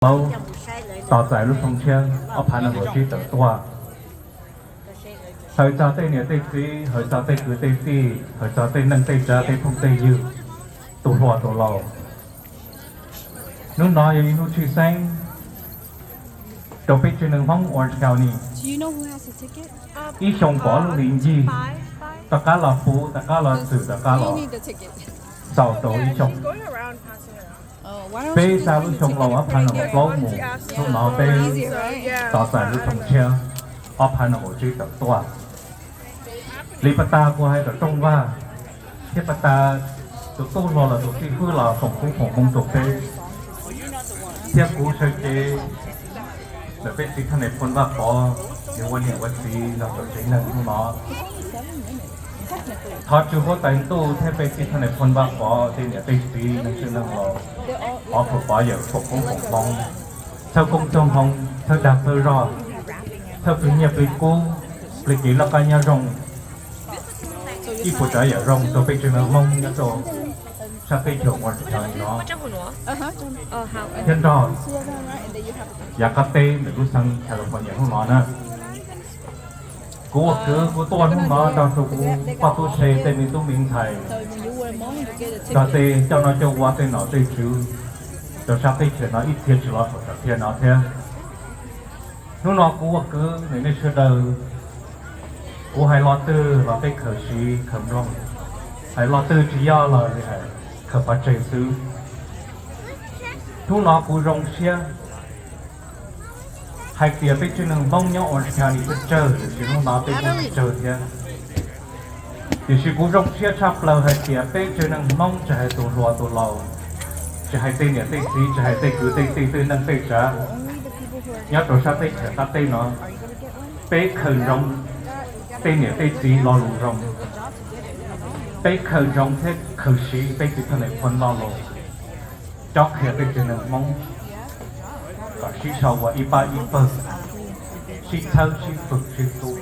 plaub, tos txais lub xyoo tshiab ob phav nees nkaum tsib tawm tuaj. Hawm txog tej niam tej txiv, hawm txog tej kwv tej tij, hawm txog tej neej tej tsav, tej phooj tej ywg, tus hluas tus laus. Hnub no yog ib hnub tshwj xeeb rau peb tsev neeg Hmoob Orange County. Ib xyoos pov lub hli ncig, tom qab los puv, tom qab los txwm, tom qab los xaus tau ib xyoos. Peb xa lub xyoo laus ob phav nees nkaum plaub mus, hnub no peb tos txais lub xyoo tshiab ob phav nees nkaum tsib tawm tuaj. Li pas tas kuv hais tom rooj vag, thiab pas tas tus tub hluas los tus xib fwb los foom koob foom hmoov rau peb, thiab kuv sawv cev ntawm peb txiv thaj nais phoo Vaj Pov, nws ua niam ua txiv los rau tsev neeg hnub no. Thov Tswv Huab Tais Ntuj thiab peb txiv thaj nais phoo Vaj Pov tej niam tej txiv neej tsa neeg laus, pov phuam pov yawm foom koob foom hmoov, thawj koob thawj hmoov, thawj dag thawj zog, thawj plig nyiaj plig kub, plig kev loj qab nyob zoo, ib puas tsav yam zoo rau peb tsev neeg Hmoob nyob rau sab teb chaws Orange County no, thiab nrog yav qab teb ntawm lub xeev California hnub no na. Kuv ua kwv kuv tuaj hnub no nrog rau kuv poj tub se tej me tub me ntxhais, nrog tej coj noj coj ua tej nom tej tswv rau sab teb chaws no ib txhia tsis los saum sam thiaj no thiab. Hnub no kuv ua kwv nws nej sawv daws, kuv hais lo twg los peb khaws siv khaws mloog, hais lo twg tsis yog los hais khaws pov tseg xwb. Hnub no kuv zoo siab hais tias peb tsev neeg Hmoob nyob Orange County peb tsawg, tiam sis hnub no peb kuj tsawg thiab. Tiam sis kuv zoo siab tshaj plaws hais tias peb tsev neeg Hmoob, tsis hais tus hluas tus laus, tsis hais tej niam tej txiv, tsis hais tej kwv tej tij, tej neej tej tsav nyob rau sab teb chaws qab teb no, peb khaws ntsoov tej niam tej txiv lo lus zoo, peb khaws ntsoov thiab khaws siv peb txiv thaj nais phoo lo lus, cob qhia peb tsev neeg Hmoob kom sib sau ua ib pab ib pawg, sib txhawb sib fwm sib hlub.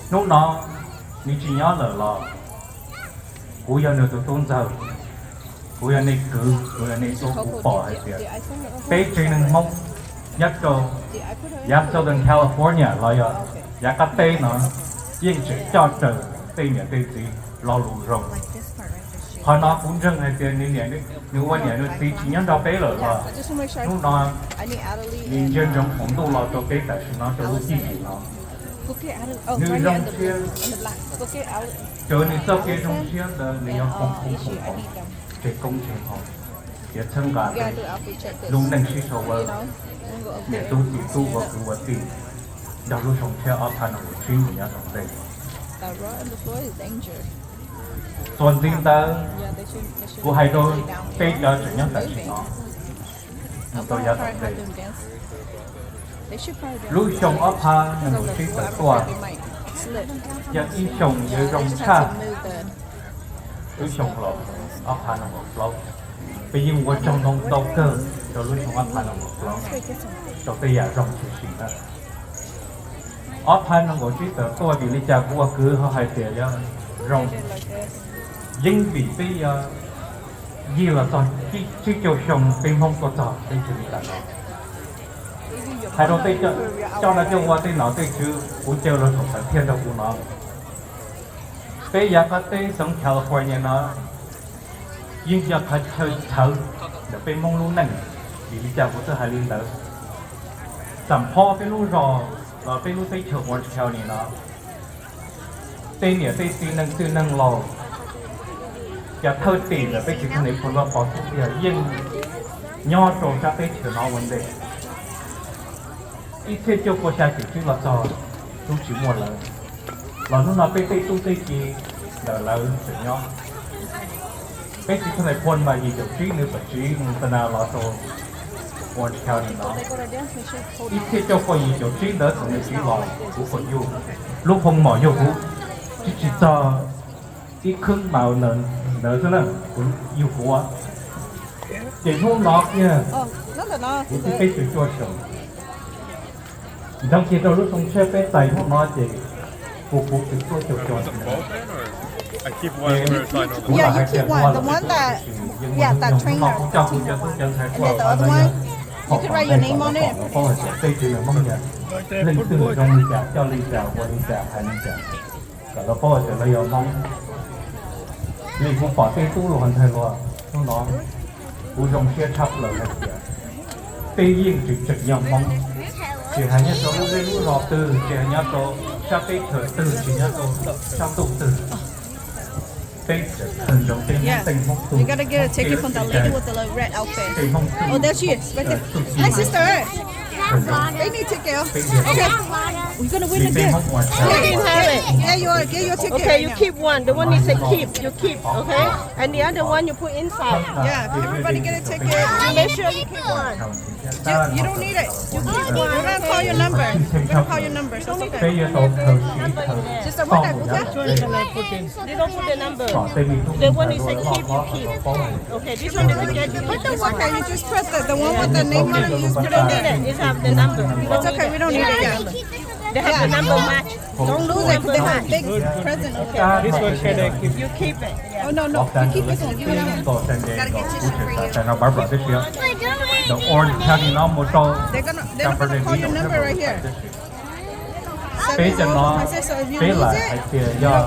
Hnub no nws tsis nyob lawm los kuv yog nws tus tub ntxawg, kuv yog nej kwv, kuv yog nej tub, kuv pom hais tias peb tsev neeg Hmoob nyob rau yav Southern California los yog yav qab teb no yeej tseem coj raws tej niam tej txiv lo lus zoo. Qhov no kuv ntseeg hais tias nws ua niam nws txiv tsis nyob nrog peb lawm los hnub no nws ntsia ntsoov hmoov ntuj los rau peb tam sim no rau lub hwj chim no. Nws zoo siab, raws nws txoj kev zoo siab ntawd nws yuav foom koob foom hmoov, tseg koob tseg hmoov, thiab txhawb nqa peb lub neej sib sau ua niam tub txiv tub ua kwv ua tij nrog lub xyoo tshiab ob phav nees nkaum tsib mus nyob tom ntej. Txuas ntxiv ntawd, kuv hais rau peb cov tseem nyob tam sim no mus rau yav tom ntej, lub xyoo ob phav nees nkaum tsib tawm tuaj yog ib xyoos yuav zoo tshaj lub xyoo los ob phav nees nkaum plaub. Peb yeej ua tsaug ntau ntau kawg rau lub xyoo ob phav nees nkaum plaub, rau tej yam zoo tshwm sim na. Ob phav nees nkaum tsib tawm tuaj vim li cas kuv ua kwv ho hais tias yog zoo? Yeej vim peb yog yig los txog tsib caug xyoo peb Hmoob tuaj txog teb chaws Amelikas no. Hais rau tej coj noj coj ua tej nom tej tswv kuv caw los saum sam thiaj nrog kuv no, peb yav qab teb xeev California no yeej yog qhov chaw txhawv ntawm peb Hmoob lub neej. Vim li cas kuv thiaj hais li ntawd? Xam phob peb lub zos los peb lub teb chaws Orange County no, tej niam tej txiv neej txwj neej laus, cov thawj tim ntawm peb txiv thaj nais phoo Vaj Pov xub tiag yeej nyob rau sab teb chaws no ua ntej. Ib txhiab cuaj pua xya caum tsib los txog, twb tsis muaj lawv, los hnub no peb tej tub tej ki ntawm lawv tseem nyob. Peb txiv thaj nais phoo mas yim caum tsib nws pam tsiv mus xa nas los rau Orange County no. Ib txhiab cuaj pua yim caum tsib ntawd thaum nws tsiv los kuv pom yug, lub phoo mom yug kuv tsis tsis txog ib khwb maus ntawd xwb na, kuv yug kuv. Ces hnub no kiag kuv twb peb caug cuaj xyoos, nrog kiag rau lub xyoo tshiab peb txais hnub no ces kuv kuv twb cuaj caum cuaj xyoos. Yeah, you keep one. The one that, yeah, that trainer. And then the other one, you can write your name on it. Peb tsev neeg Hmoob yog leej twg zoo li cas, coj li cas, ua li cas, hais li cas, kom lawv paub tias lawv yog Hmoob. Vim kuv pom tej tub hluas ntxhais hluas hnub no, kuv zoo siab tshaj plaws hais tias peb yeej tseem tseem yog Hmoob, tsis hais nyob rau lub zej lub zos twg, tsis hais nyob rau sab teb chaws twg, tsis nyob rau sab ntuj twg, peb tseem kawg nrog peb Hmoob teej Hmoob tug, Hmoob teb, tej Hmoob tug, tug txij We're gonna win the game. Yeah, yeah, yeah, you are, get your ticket. Okay, you keep one. The one you say keep, you keep, okay? And the other one you put inside. Yeah, everybody get a ticket. You make sure you keep one. You, you don't need it. You keep one. We're gonna call your number. We're gonna call your number, so it's okay. Just a one. You don't put the number. The one you say keep, you keep. Okay, this one doesn't get you. It's okay. You just press the, the one with the name on it. You just put it in there. It's have the number. It's okay. We don't need it yet. They have the number match. Don't lose it 'cause they have a big present over there. This one can I keep? You keep it. Oh, no, no. You keep this one. Give it out. Gotta get tissue for you. The orange county no mus rau. They're gonna, they're gonna call your number right here. Peb cov no, peb lam hais tias yog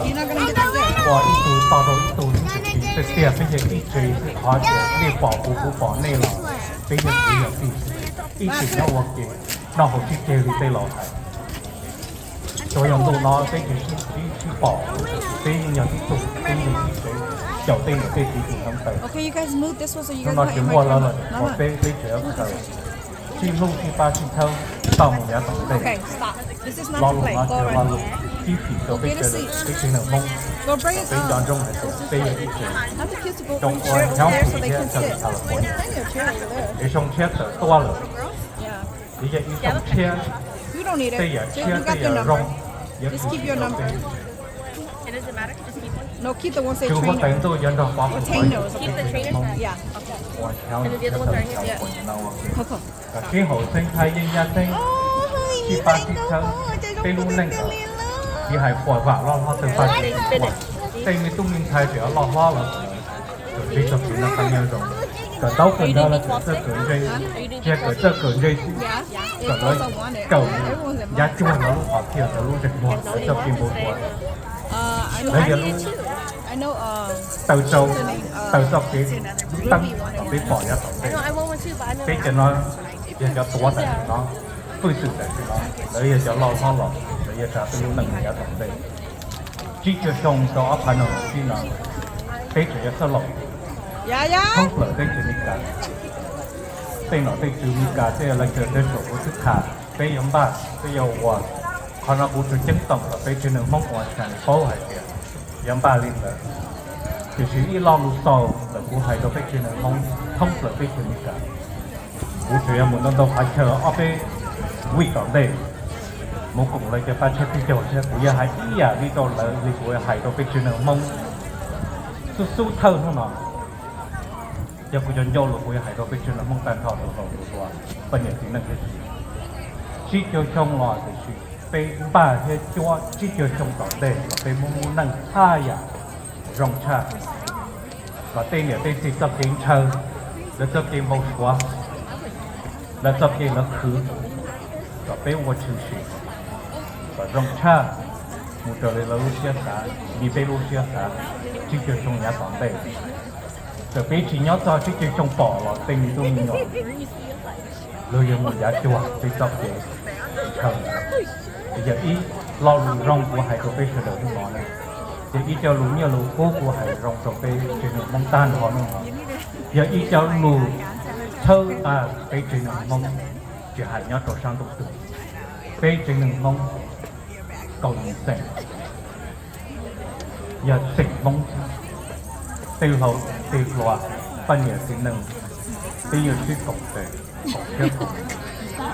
ua ib tug tog rau ib tug xwb tiag tiag, peb yog ib tsev xwb, qhov tias nej pom kuv, kuv pom nej los peb yog kwv yog tij, ib tsev nyob ua ke, noj haus sib ceg li tej laus hais. Tsuas yog ntu no peb tsis sib pom, peb yeej yog ib tug, peb yeej ib tsev, caum tej niam tej txiv tus ntxhais ntawd. Hnub no tsis muaj lawm los peb, peb tseem khaws sib hlub sib pab sib txhawb tau mus yav tom ntej. Lo lus no tsis yog lo lus sib phim rau peb sawv daws, peb tsev neeg Hmoob, peb nco ntsoov hais tias peb yog ib tsev. Zoo ua nyob kuv thiab raws li thaum los, es zoo tshiab tawm tuaj lawm, es yog ib zoo tshiab, tej yam tshiab tej yam zoo, yuav tsum tsis tau peb. Tswv huab tais ntuj yuav nrog pov hwm peb tsev neeg Hmoob ua nyob kuv thiab raws li thaum los ua ke, kom sib haum xeeb, thaij yeeb nyab xeeb, sib pab sib txhawb, peb lub neej tsis hais puas vam loj hlob twg, pab tsis tau puas, tej me tub me ntxhais tseem loj hlob los txawm ntsib txoj kev noj qab nyob zoo, kawm ntaub kawm ntawv los kawm txawj kawm ntse, tsis yog kawm txawj kawm ntse xwb, kawm lawv kawm yav cuag no lub qhov txhia ntawd lub ntsej muag, lawv txoj kev npau suav, lawv yog lub taw rau, taw txoj kev teeb kom peb pom yav tom ntej. Peb cov no yog cov tuav tam sim no, hwj xwm tam sim no, lawv yog cov loj hlob los, lawv yuav tsa peb lub neej yav tom ntej. Tsib caug xyoo rau ob phav nees nkaum tsib no, peb tseem yuav txawj laus thoob plaws teb chaws Amelikas. Tej nom tej tswv Amelikas tej legislature kuv twb tham, peb yuav npaj, peb yuav ua. Qhov no kuv tsuas ceeb toom kom peb tsev neeg Hmoob ua tshais paub hais tias yuav npaj li ntawd. Tiam sis ib lo lus xaus ntawm kuv hais rau peb tsev neeg Hmoob thoob plaws teb chaws Amelikas, kuv tseem yuav mus ntau ntau qhov chaw ob peb week tom ntej, mus koom lawv cov pab tshawb tib caug thiab kuv yuav hais ib yam li rau lawv li kuv hais rau peb tsev neeg Hmoob xub xub thawj hnub no. Yog kuv cov ncauj lus kuv yuav hais rau peb tsev neeg Hmoob tag nrho rau hauv tus hlua, poj niam txiv neej thiab txiv. Tsib caug xyoo los tiam sis peb npaj thiab cuab tsib caug xyoo tom ntej kom peb Hmoob lub neej haj yam zoo tshaj, kom tej niam tej txiv txoj kev ntshaw, lawv txoj kev npau suav, lawv txoj kev lawv khwv, kom peb ua tshwm sim kom zoo tshaj mus raws li lawv lub siab xav, li peb lub siab xav, tsib caug xyoo yav tom ntej. Txawm peb tsis nyob txog tsib caug xyoo pom los tej me tub me nyuam luag yuav mus yav cuag peb txoj kev ntshaw. Yog ib lo lus zoo kuv hais rau peb sawv daws hnub no na, yog ib co lus nyiaj lus kub kuv hais zoo rau peb tsev neeg Hmoob tag nrho hnub no, yog ib co lus txhawb nqa peb tsev neeg Hmoob, tsis hais nyob rau sab ntuj twg, peb tsev neeg Hmoob kaum yim xeem, yog xeem Hmoob, tej laus tej hluas, poj niam txiv neej, peb yuav sib koom tes, koom siab koom ntsws,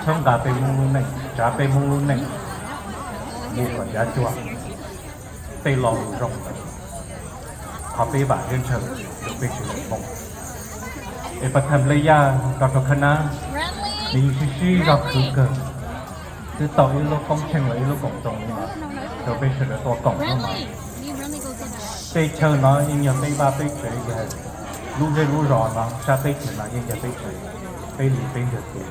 txhawb nqa peb Hmoob lub neej, tsav peb Hmoob lub neej mus kom yav cuag. Tej lo lus zoo ntawd, qhov peb vam thiab ntshaw rau peb tsev neeg Hmoob. Es pas tham nplej yaj nrog rau khab nab, nws yeej sib sib zog khwv kawg, twb tau ib lub koob tsheej los ib lub koom txoos li no rau peb sawv daws tuaj koom hnub no. Tej chaw no yeej yog peb vaj peb tsev, yog lub zej lub zos no sab teb chaws no yeej yog peb tsev, peb li peb yog tus.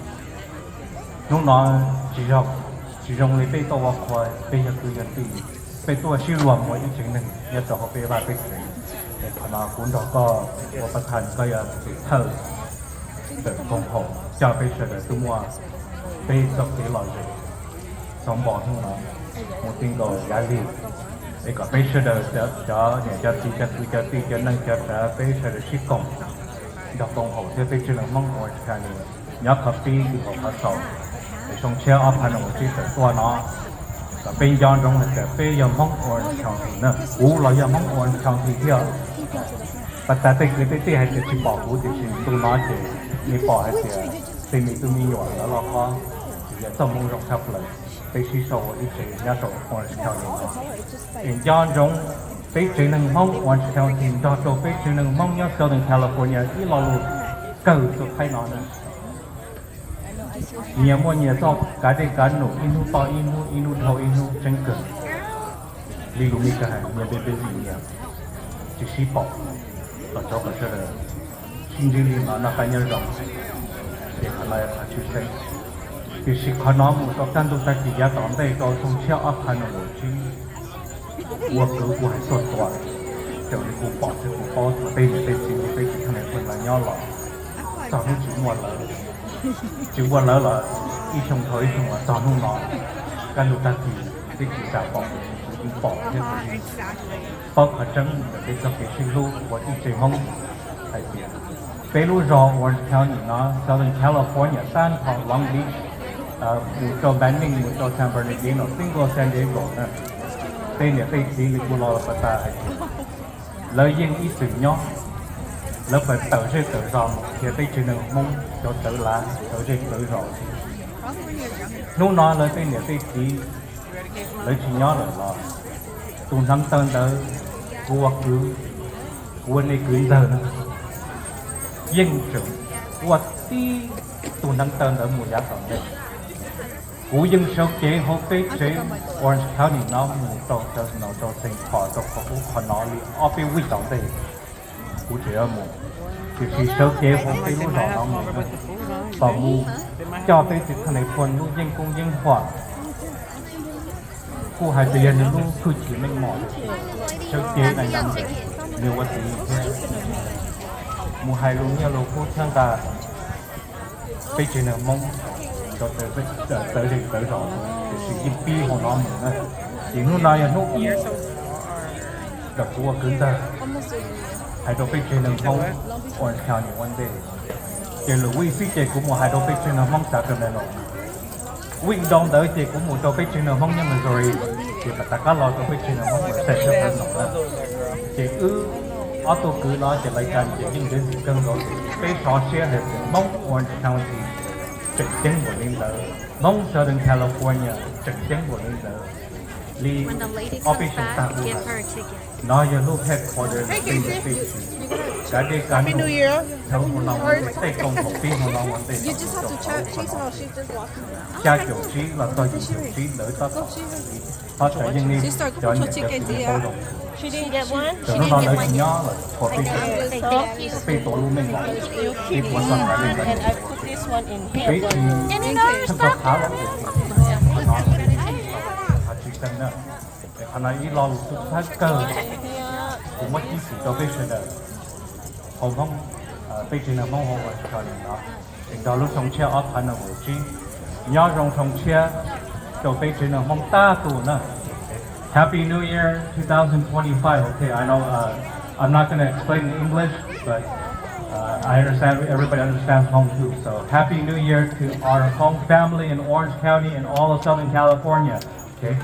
Hnub no tsis zoo, tsis zoo li peb tuaj ua qhua, peb yog kwv yog tij, peb tuaj sib luag mus ua ib tsev neeg nyob rau hauv peb vaj peb tsev. Es qhov no kuv nrog koj ua pab thaj, koj yog tus thawj ntawm koom haum coj peb sawv daws tuaj muaj peb txoj kev lom zem txog npog hnub no mus ti nkaus yav lig, es kom peb sawv daws cov niam cov txiv cov kwv cov tij cov neej cov tsav peb sawv daws sib koom nrog koom haum thiab peb tsev neeg Hmoob Orange County nyob qhov pib tim qhov xaus, es xyoo tshiab ob phav nees nkaum tsib tawm tuaj no, kom peb nco ntsoov hais tias peb yog Hmoob Orange County na, kuv los yog Hmoob Orange County thiab. Pas tas tej kwv tej tij hais tias tsis pom kuv, tiam sis ntu no ces nej pom hais tias tej me tub me nyuam lawv loj hlob, ces yog txoj hmoo zoo tshaj plaws, peb sib sau ua ib tsev nyob rau Orange County no. Es nco ntsoov peb tsev neeg Hmoob Orange County nrog rau peb tsev neeg Hmoob nyob Southern California ib lo lus kawg tuaj thaib no na. Nyias muaj nyias txoj kav dej kav num, ib hnub toj ib hnub, ib hnub dhau ib hnub tseeb kawg. Li lus Meskas hais, nyias npe npe lim nyias, tsis sib pom. Los thov kom sawv daws sib ntsib li no noj qab nyob zoo, ces qhov no yog qhov tshwj xeeb. Tiam sis qhov no mus rau kaj ntug tag kis yav tom ntej rau xyoo tshiab ob phav nees nkaum tsib, ua kwv kuv hais tuaj tua, raws li kuv pom thiab kuv paub txog peb niam peb txiv peb tsis thaj ne pheej los nyob los txog hnub tsis muaj lawv, tsis muaj lawv los ib xyoo dhau ib xyoo los txog hnub no, kaj ntug tag kis peb tsis xav pom, kuv yeej pom thiab kuv yeej paub qhov tseeb ntawm peb txoj kev sib hlub ua ib tsev Hmoob hais tias peb lub zos Orange County no, Southern California, tab tom Long Beach mus rau Banning, mus rau San Bernardino, txij nkaus San Diego na, tej niam tej txiv li kuv los pas tas hais tias lawv yeej ib txwm nyob, lawv pab tawm zej tawm zos mus qhia peb tsev neeg Hmoob cov txawv lav txawv zej txawv zos. Hnub no lawv tej niam tej txiv lawv tsis nyob lawm los tus hneev taw ntawd, kuv ua kwv, kuv ua nej kwv ntxawg na, yeej tseem ua tib tus hneev taw ntawd mus yav tom ntej. Kuv yeej sawv kev hauv peb tsev Orange County no mus rau Fresno, rau Saint Paul, rau qhov ub qhov no li ob peb week tom ntej. Kuv tseem yuav mus, tiam sis sawv kev hauv peb lub zos no mus, kom mus coj peb txiv thaj ne phua lub yeeb koob yeeb huam. Kuj hais tias yog nws lub hwj chim meej mom, sawv kev na, nws ua txiv thiab mus hais lus nyiaj lus kub thiab nqa peb tsev neeg Hmoob cov txawv zej txawv zos, tiam sis yeej pib hauv no mus na. Ces hnub no yog hnub ib ntawm kuv ua kwv ntxawg hais rau peb tsev neeg Hmoob Orange County ua ntej. Ces lwm week xwb ces kuv mus hais rau peb tsev neeg Hmoob Sacramento. Week dhau ntawd ces kuv mus rau peb tsev neeg Hmoob nyob Missouri, ces mam rov qab los rau peb tsev neeg Hmoob Merced thiab Fresno na. Ces wb ob tug kwv no ces lawv cov ces yeej ntxim kawg nkaus, peb sov siab hais tias Hmoob Orange County tseem ceeb npaum li ntawd, Hmoob Southern California tseem ceeb npaum li ntawd. Li ob peb xyoos tag kuv hais, no yog lub headquarter peb niam peb txiv, kav dej kav num, dhau hmo no ua ntej, tej koom haum pib hmo no ua ntej, xya caum tsib los txog yim caum tsib ntawd tab tom, tab tom yeej li cov niam cov txiv paub zoo. Thaum hnub no lawv tsis nyob lawm, peb tuav lub meej mom, peb tuav txoj kav dej kav num, peb tsis tshawb tau qhov los, qhov no tsis xeeb na. Qhov no ib lo lus txhawb kawg, kuv muab tib xwm rau peb sawv daws hauv Hmoob, peb tsev neeg Hmoob hauv Australia no, es nrog lub xyoo tshiab ob phav nees nkaum tsib, nyob zoo xyoo tshiab rau peb tsev neeg Hmoob tab tus na. Happy New Year two thousand twenty-five. Okay, I know uh, I'm not going to explain in English, but uh, I understand everybody understands home too. So Happy New Year to our home family in Orange County and all of Southern California. Okay.